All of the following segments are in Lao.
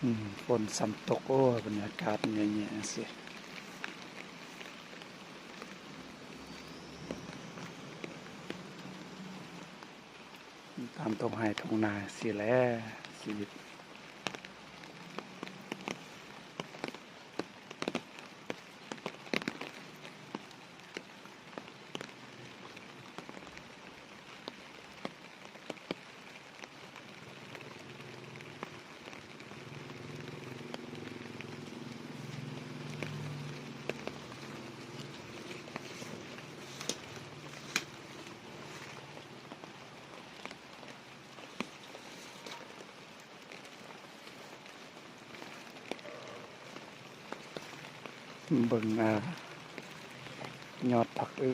ອືມ ຝົນຊ້ຳຕົກ. ໂອ້ຍ ບັນຍາກາດແຍ່ໆ ຈັ່ງຊີ້ ຕາມທົ່ງໄຮ່ທົ່ງນາຊີ້ແຫຼະ ຊີວິດ. ເບິ່ງ ອ່າ ຍອດຜັກອຶ.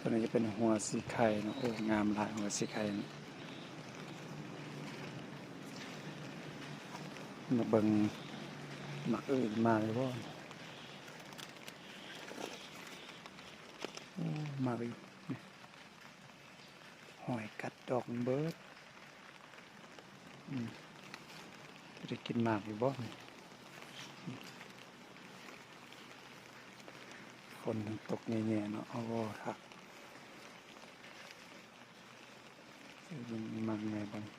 ຕົວນີ້ຈະເປັນຫົວສີໄຄເນາະ. ໂອ້ ງາມຫຼາຍ ຫົວສີໄຄເນາະ. ມາເບິ່ງໝາກອຶມາແລ້ວບໍ່. ໂອ້ ມາອີກ. ຫອຍກັດດອກມັນເບີດ. ອືມ ຈະໄດ້ກິນໝາກຢູ່ບໍ່ນີ້? ຝົນຕົກແຍ່ໆເນາະ. ໂອ້ ຄັກ. ມັນ ມັນແນ່ບໍ່ນີ້?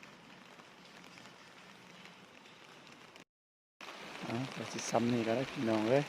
ເອົາ ກໍຊິຊ່ຳນີ້ກໍໄດ້ພີ່ນ້ອງເອີຍ.